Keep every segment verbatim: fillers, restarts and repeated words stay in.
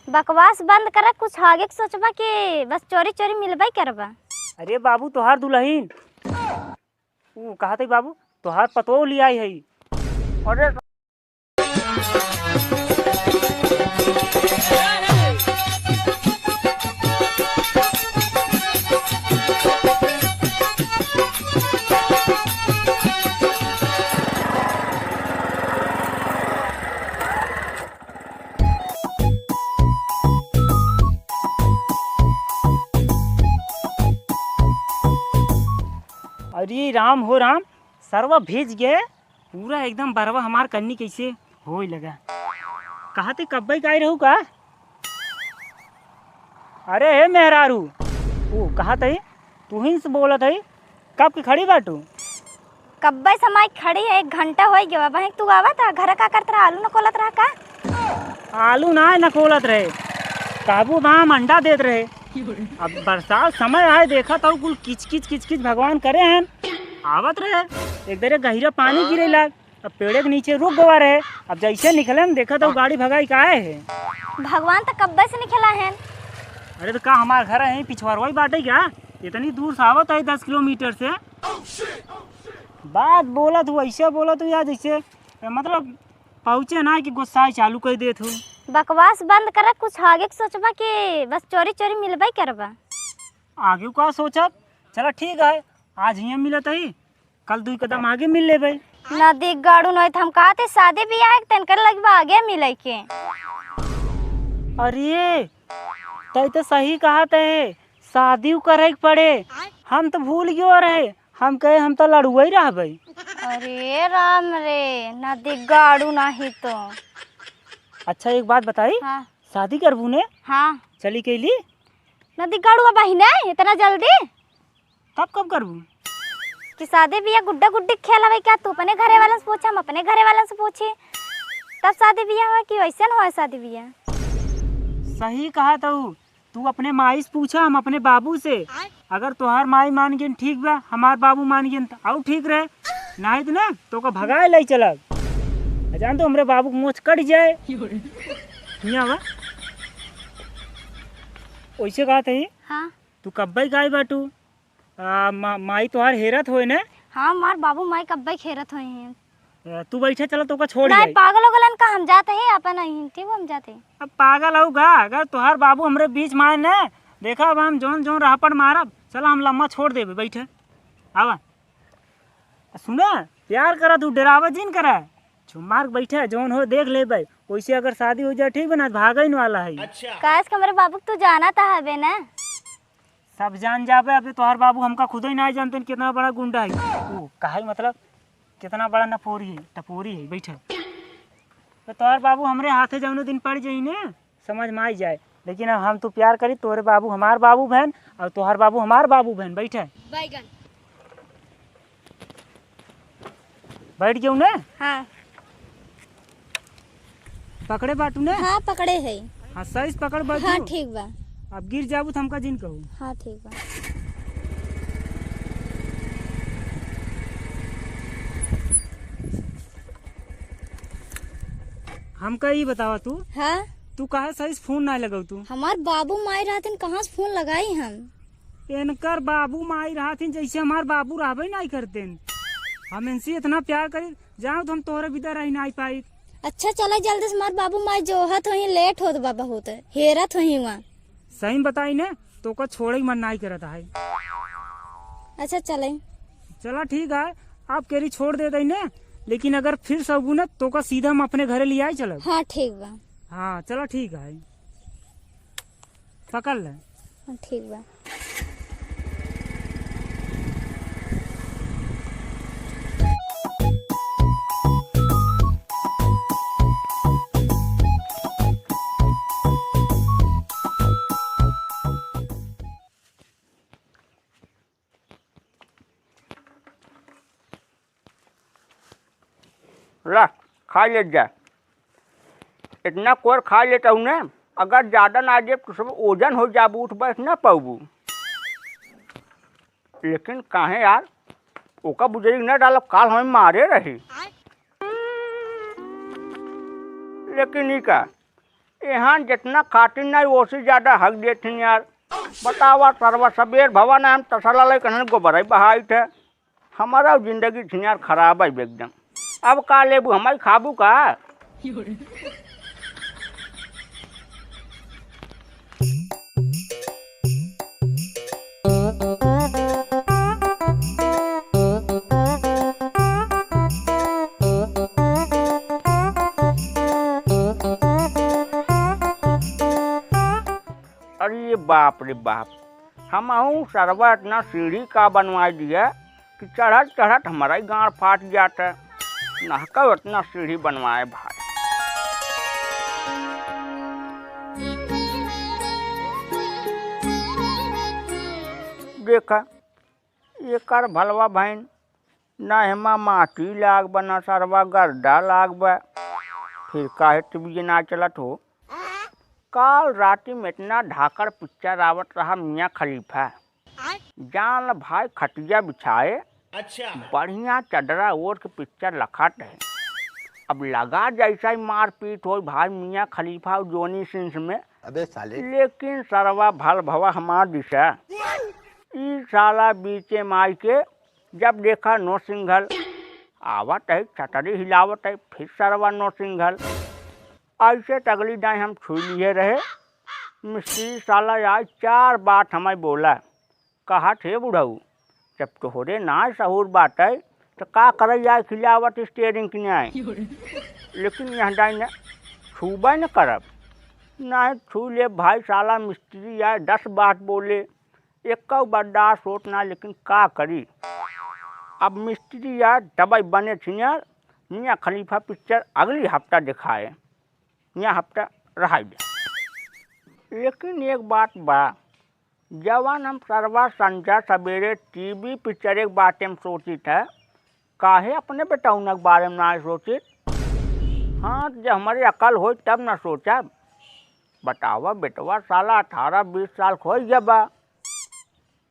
बकवास बंद कर, कुछ आगे के सोचबा कि बस चोरी चोरी मिलबे करबा। अरे बाबू, तोहार दुलहिन, ऊ कहत है बाबू, तोहार पतोह लियाई है। अरे अरे राम हो राम, सरवा भीज गए, पूरा एकदम बरवा हमार कन्नी कैसे होए लगा। कहाँ ते कब्बे के आए रहू का? अरे हे मेहरारू, ओ कहाँ ते तुहिन से बोलत है, कब के खड़ी बाटू? कब्बे से माई खड़ी है, एक घंटा होई गवा। बहिन, तू आवत है, घर का करत रहा, आलू नकोलत रहा का? आलू ना नकोलत रहे, काबू बा हम अंडा देत रहे। अब बरसात समय आए, देखत हऊ कुल किच किच किच किच भगवान करे हैं। आवत रहे, एक दरे गहिरा पानी गिरे लाग, अब पेड़े के नीचे रुक गवा रहे। अब जैसे निकले न, देखत हऊ गाड़ी भगाई का आए है। भगवान तो कब्बे से निकला है। अरे तो का हमार घर है पिछवारवा ही बाटे क्या? इतनी दूर से आवत है दस किलोमीटर से। बात बोलत हूँ, ऐसे बोलत हूँ यार, जैसे मतलब पहुँचे ना कि गुस्साए चालू कर देत हूँ। बकवास बंद कर, कुछ आगे के सोचबा कि बस चोरी चोरी मिलबे करबा। आगे का सोचब? चला ठीक है, आज हियाँ मिलत ही, कल दुई कदम आगे मिल लेबे। नदी गाड़ू नहीं तो हम कहते शादी ब्याह है, तनकर लगबा आगे मिले के। अरे, तै तो सही कहत है, शादी करे के पड़े। हम तो भूल गयो रहे, हम कहे हम तो लड़ुआ ही रहबे। अरे राम रे, नदी गाड़ू नहीं तो। अच्छा एक बात बताई, हाँ। शादी करबू ने? हाँ। चली कैली? नदी गाड़ू अब ही नहीं, इतना जल्दी? तब कब करबू? कि शादी बियाह गुड्डा गुड्डी खेल हवे क्या? तू अपने घरे वालन से पूछा, हम अपने घरे वालन से पूछी, तब शादी बियाह होए कि वैसे न होए शादी बियाह? सही कहा तू, तू अपने माई से पूछा, हम अपने बाबू से। अगर तोहार माई मान गेन ठीक बा, हमार बाबू मान गेन त आउ ठीक रहे, नाहीं त ना तोका भगाए लाई चलब। आ जान तो हमरे बाबू के मोछ कट जाए। हियाँ बा। ओइसे कहत हई, हाँ। तू कब्बे गाय बाटू? आ, मा-, माई तोहार हेरत होए ना? हाँ, मार बाबू माई कब्बे हेरत होए हैं। आ, तू बैठे, चला तोका छोड़ नहीं, जाई। पागल हो गलन का? हम जाते हैं अपन, नहीं, ठीक, हम जाते हैं। अब पागल हो गा, अगर तोहार बाबू हमरे बीच में आए ना, देखा अब हम जौन जौन राहपड़ मारब, चला हम लम्मा छोड़ देबे, बैठे, आवा। सुना, प्यार करा, तू डेरावा जिन करा, चुप मार के बैठे, जौन हो देख लेबे। वैसे अगर शादी हो जाए, ठीक बा ना, भागइन वाला है। अच्छा। काश के हमरे बाबू के तू जाना था हबे ना। सब जान जाबे, अबे तोहार बाबू हमका खुदे ही ना जानते कितना बड़ा गुंडा है। ओ, काहे मतलब कितना बड़ा नपोरी है, टपोरी है, बैठे। तो तोहार बाबू हमरे हाथे जौने दिन पड़ जाई ने, समझ में आई जाए। लेकिन अब हम तो प्यार करी, तोहरे बाबू हमार बाबू बहन, और तोहार बाबू हमार बाबू बहन। बैठे। बैगन। बैठ गयो ने? हाँ। पकड़े बाटू ने? हाँ, पकड़े है। हाँ, सही से पकड़ बैठू। हाँ, ठीक बा। अब गिर जाबू तो हमका जिन कहू। हाँ, ठीक बा। हमका ई बतावा तू। हाँ? तू काहे सही से फोन ना लगाऊ तू? हमार बाबू माई रहतिन, कहाँ से फोन लगाई हम? इनकर बाबू माई रहतिन, जैसे हमार बाबू रहबे नाई करतिन। हम इनसे इतना प्यार करी, जाओ तो हम तोहरे बिदा रही नाई पाई। अच्छा, चला जल्दी से, हमार बाबू माई जोहत होई, लेट होत बा बहुत, हेरत होई वहाँ। सही में बताई ने, तोका छोड़े के मन नाई करत है। अच्छा, चले। चला ठीक है, आप केरी छोड़ दे दई ने, लेकिन अगर फिर से अबू ने, तोका सीधा हम अपने घरे ले आई चलब। हाँ, ठीक बा। हाँ, चला ठीक है, पकड़ ले। हाँ, ठीक बा। ला, खा ले जा। इतना कोर खा लेता हूँ ना, अगर ज्यादा ना देब तो सब ओजन हो जाबू, उठ बैठ ना पाबू। लेकिन काहे यार, ओका बुजरी ना डालब, काल हमें मारे रही। लेकिन ई का, एहान जितना खातिन नाहीं, ओसे ज्यादा हग देथिन यार। बतावा सरवा, सबेर भवा ना हम तसला लइके हन गोबरई बहाइत है। हमारा जिंदगी छिन यार खराब है एकदम। अब का लेबू, हमई खाबू का? अरे बाप रे बाप, हमहू सरवा इतना सीढ़ी का बनवाई दिया कि चढ़त चढ़त हमारा ही गाँड़ फाट जाता। नहका उतना सीढ़ी बनवाए भाई। देखा, एकर भलवा भइन, ना हेमा माटी लाग बा, ना सरवा गर्दा लाग बा। फिर काहे टीवी ना चलत हो? काल राती में इतना धाकड़ पिक्चर आवत रहा मियाँ खलीफा। जान ल भाई खटिया बिछाए, अच्छा। बढ़िया चदरा ओढ़ के पिक्चर लखात है। अब लगा जैसा ही मारपीट होई भाई मियाँ खलीफा और जॉनी सिंस में। अबे साले। लेकिन सरवा भल भवा हमार दिशा। ई साला बीचे में आइके जब देखा नो सिंघल, आवत है चटरी हिलावत है, फिर सरवा नो सिंघल। ऐसे त अगली दाई हम छुई लिहे रहे। मिस्त्री साला आए चार बात हमई बोला, कहत हे बुढ़ऊ, जब तोहरे नाय सहूर बाटै त का करई आए खिलावत स्टेयरिंग किनाए। लेकिन यह दाई न छूबे न करब, नाहीं छू ले भाई साला मिस्त्री आए दस बात बोले, एक्कउ बर्दाश्त होत ना, लेकिन का करी। अब मिस्त्री यार दवाई बने छिनियर, मियाँ खलीफा पिक्चर अगली हफ्ता दिखाए, मियाँ हफ्ता रहाई दे। लेकिन एक बात बा, जवन हम सरवा संझा सबेरे टीवी पिक्चर एक बाटे में सोचित है, काहे अपने बेटौना के बारे में ना सोचित? हाँ, जब हमरे अकल होई तब ना सोचब। बतावा बेटवा, साला अठारह बीस साल क होइ गया बा।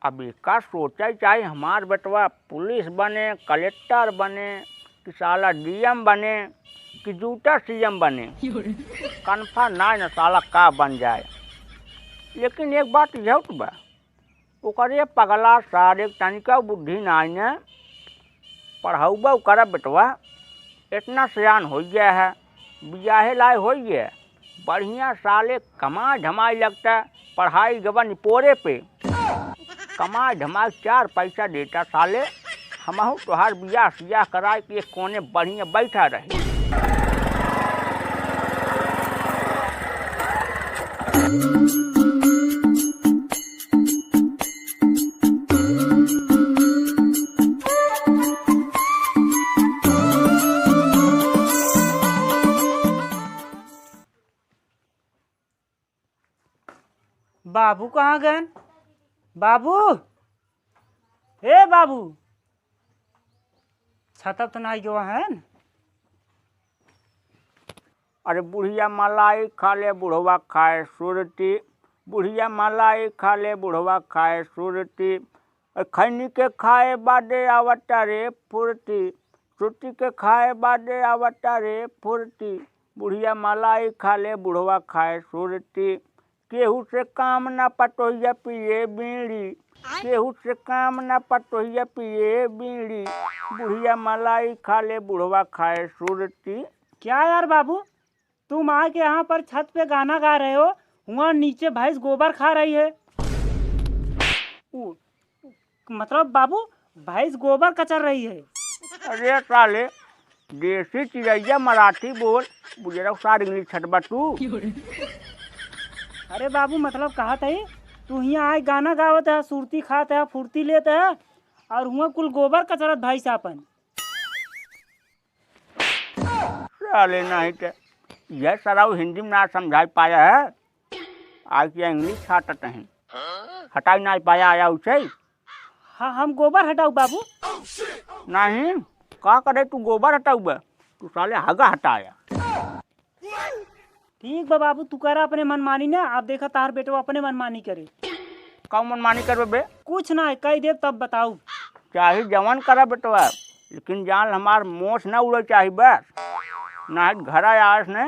अब एका सोचे चाही हमार बेटवा पुलिस बने, कलेक्टर बने, कि साला डीएम बने, कि जूता सीएम बने। कन्फर्म नाय न साला का बन जाए। लेकिन एक बात यह तो बा, ओकरे पगला सारे तनिका बुद्धि नाय न, पढ़ौबा ओकरा बेटवा, इतना सयान होइ गया है, बियाहे लाय होइ गया, बढ़िया साले कमाय धमाय लगता, पढ़ाई गवा निपोरे पे, कमाय धमाय चार पैसा देता साले, हमहू तोहार बियाह सियाह कराय के एक कोने बढ़िया बैठा रहे। बाबू कहाँ गएन? बाबू, ए बाबू, छतप त नाई गवा है न? अरे बुढ़िया मलाई खा ले बुढ़वा खाए सुरती, बुढ़िया मलाई खा ले बुढ़वा खाए सुरती। खैनी के खाए बादे आवता रे फुर्ती, सुरती के खाए बादे आवता रे फुर्ती। बुढ़िया मलाई खा ले बुढ़वा खाए सुरती। केहू से काम ना पतोहिया पिए बीड़ी, केहू से काम ना पतोहिया पिए बीड़ी। बुढ़िया मलाई खा ले बुढ़वा खाए सुरती। क्या यार बाबू, तुम आके यहाँ पर छत पे गाना गा रहे हो, वहाँ नीचे भैंस गोबर खा रही है। उ, मतलब बाबू, भैंस गोबर कचर रही है। अरे साले, देसी चिरैया मराठी बोल, बुजरक सार इंग्लिश छटबा तू। अरे बाबू, मतलब कहा था ही, तू हियाँ आए गाना गावत है, सुरती खात है, फुर्ती लेत है, और हुआ कुल गोबर कचरत भैंस आपन। साले नहीं ते, यह सराउ हिंदी में ना समझाई पाया है, आज के इंग्लिश छाटत हैं, हटाई नहीं पाया आया उसे। हाँ, हम गोबर हटाऊ बाबू। नहीं, का करे तू गोबर हटाऊ बे, तू साले हगा हटाया। ठीक बा बाबू, तू करा अपने मनमानी ना, आप देखा तार बेटवा अपने मनमानी करे। का मनमानी करबे बे? कुछ ना, कही देब तब बताऊ। चाहे जवन करा बेटवा, लेकिन जान हमार मोछ ना उड़े चाही बस। ना घरा आस ने,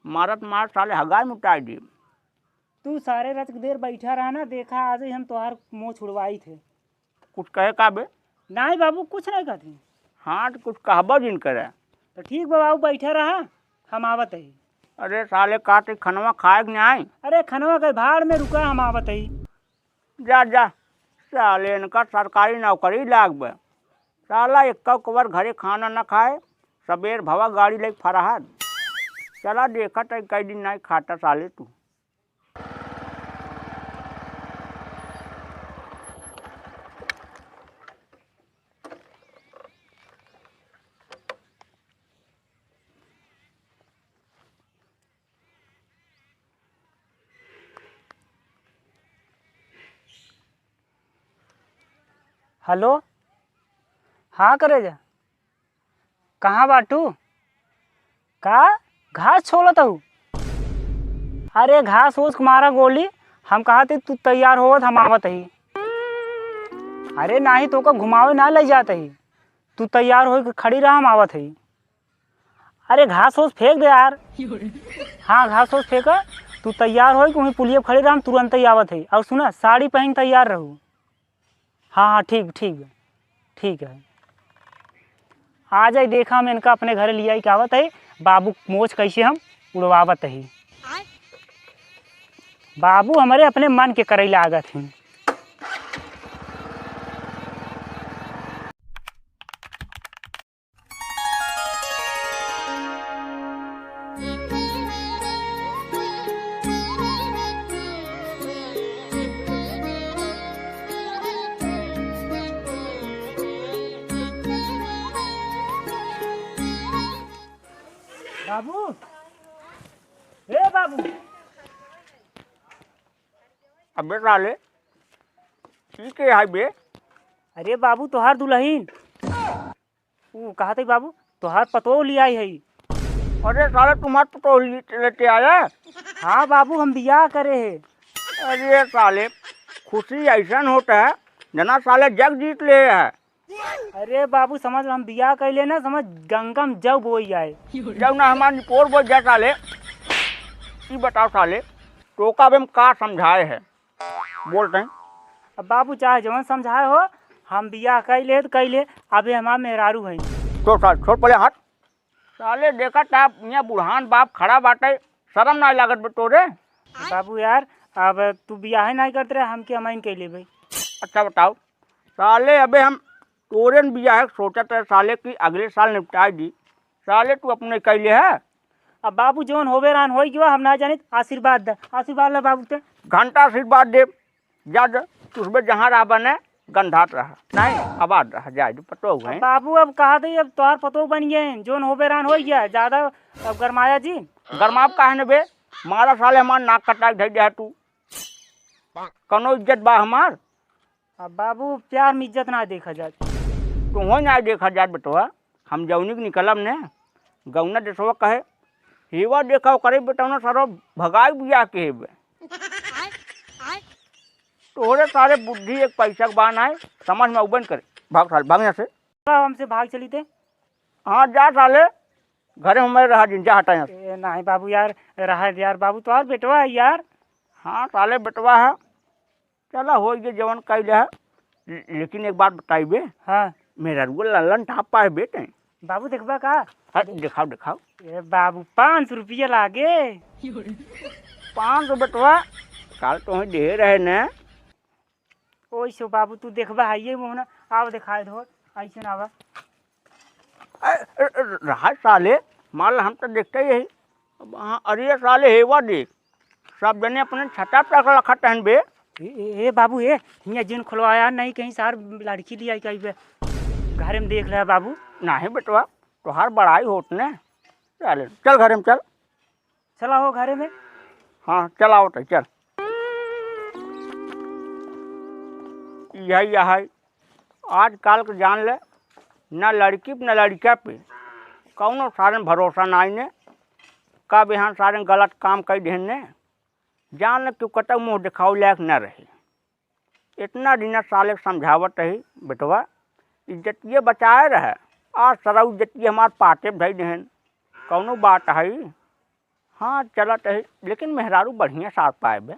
मारत मारत साले हगाई मुटाई दी। तू सारे रच देर बैठा रहा ना, देखा आज ही हम तोहार मोछ उड़वाई थे। कुछ कहे का बे? नाहीं बाबू, कुछ नाहीं कहती। हाँ, तो कुछ कहबो जिन करे। तो ठीक बा बाबू, बैठा रहा, हम आवत ही। अरे साले, का ते खनवा खाए के नाहीं? अरे खनवा के भाड़ में, रुका, हम आवत ही। जा, जा, साले इनका सरकारी नौकरी लाग बे। साला एक्का कवर घरे खाना न खाए, सबेर भवा गाड़ी लेके फराहत। चला देखत है, कई दिन नाहीं खाता साले तू। हेलो, हाँ करेजा, कहाँ बाटू? का घास छोलत हऊ? अरे घास ओस के मारा गोली, हम कहत ही तू तैयार होवत हम आवत ही। अरे नाहीं तोका घुमावे ना लइ जात ही, तू तैयार होइके खड़ी रहा, हम आवत ही। अरे घास ओस फेंक दे यार। हाँ घास ओस फेंका, तू तैयार होइके उहीं पुलिया पे खड़ी रहा, हम तुरंतइ आवत ही। अउर सुना, साड़ी पहिन तैयार रहू। हाँ, हाँ, ठीक, ठीक बा, ठीक है। आ जाई, देखा, हम इनका अपने घरे लियाई के आवत है। बाबू मोछ कैसे हम उड़वावत है। बाबू हमरे अपने मन के करैला लागत हैं। बाबू, ए बाबू। अबे साले, ई के है बे? अरे बाबू, तोहार दुलहिन। ऊ कहत है बाबू, तोहार पतोह लियाई है। अरे साले, तुम्हार पतोह ले-, लेते आया? हाँ बाबू, हम बियाह करे है। अरे साले, खुशी ऐसन होत है, जना साले जग जीत ले है। अरे बाबू, समझ, हम बियाह कैले ना, समझ, गंगा में जौ बोई जाए। जौ ना हमार निपोर बोई जाए साले। ई बताओ साले, तोका अब हम का समझाए है? बोल तैं। अब बाबू, चाहे जवन समझाए हो, हम बियाह कैले तो कैले, अबे हमार मेहरारू है। छोड़ साले, छोड़ पहले हाथ। साले देखा ता, यहाँ बुढ़ान बाप खड़ा बाटे, शर्म ना लागत बे तोरे? बाबू यार, अब तू बियाह नहीं करते रहे, हम के अमाइन कैले भाई। अच्छा बताओ, साले अबे हम तोरे न बियाह के सोचत रहे साले कि अगले साल निपटाई दी, साले तू अपने कैले है। अब बाबू जौन होबे रान होई गयो, हम ना जानित, आशीर्वाद दे, आशीर्वाद ले बाबू ते। घंटा आशीर्वाद दे, जा जा, तू सुबह जहाँ रहा बने, गंधात रहा, नहीं, आबाद रहा, जाए दे, पतो अब है। बाबू अब कहा थे, अब तोहार पतो बन गए हैं, जौन होबे रान होई गया, ज्यादा अब गरमाया जी। गरमाब काहे न बे, मारा साले हमार नाक कटाई धई दे तू, कौनो इज्जत बा हमार? अब बाबू, प्यार में इज्जत ना देखा जात। तुहों ना देखा जात बेटवा, हम जौनी के निकलब ने, गौना देशवा कहे, हेवा देखा ओकरे बेटवा ना सारो भगाई बियाह के हेबे। तोहरे सारे बुद्धि एक पैसा के बा नाय, समझ में अउबे न करे। भाग साल, भाग यहाँ से। हमसे भाग चली थे। हाँ, जा साले, घरे हमारे रहा जिन, जा हटा यहाँ से। ए, नहीं बाबू यार, रहा यार, बाबू तोहार बेटवा है यार। हाँ, साले बेटवा है। चला, हो गए जवन कइले है। ले-, लेकिन एक बात बताई बे। हाँ। मेहररुआ लल्लन टाप पा है बेटे। बाबू देखबा का? हाँ, देखाओ, देखाओ। ए बाबू, पाँच सौ रुपया लागे। पाँच सौ बेटवा, काल तोहे दे रहे ने। ओइसो बाबू, तू देखबा है ये मोहना, आव देखाए दो, ऐसे ना आवा। ए, ए, ए, रहा साले, माल हम तो देखते ही है। अब हाँ, अरे साले, हेवा देख, सब जने अपने छटा पे रखा हन बे। ए, ए, ए बाबू, ए, हियाँ जिन खुलवाया नहीं, कहीं सार लड़की लिया कहीं बे, घरे में देख रहा बाबू। नहीं बेटवा, तोहार बड़ाई होत ने। चल, चल घरे में चल। चला हो घरे में। हाँ, चल आवत है, चल। यही, यही। आजकल के जान ले, न लड़की पे, न लड़का पे, कौनो सारन भरोसा नाई ने। कब यहाँ सारन गलत काम कई देहन ने, जान ले, क्यों कतौ मुँह देखावे लायक न रहे। इतना दिन साले समझावत रही, बेटवा, इज्जतिये बचाए रहे, आज सरऊ इज्जतिये हमार पाटे धई देहन। कौनो बात है? हाँ, चलत है, लेकिन मेहरारू बढ़िया सार पाए बे।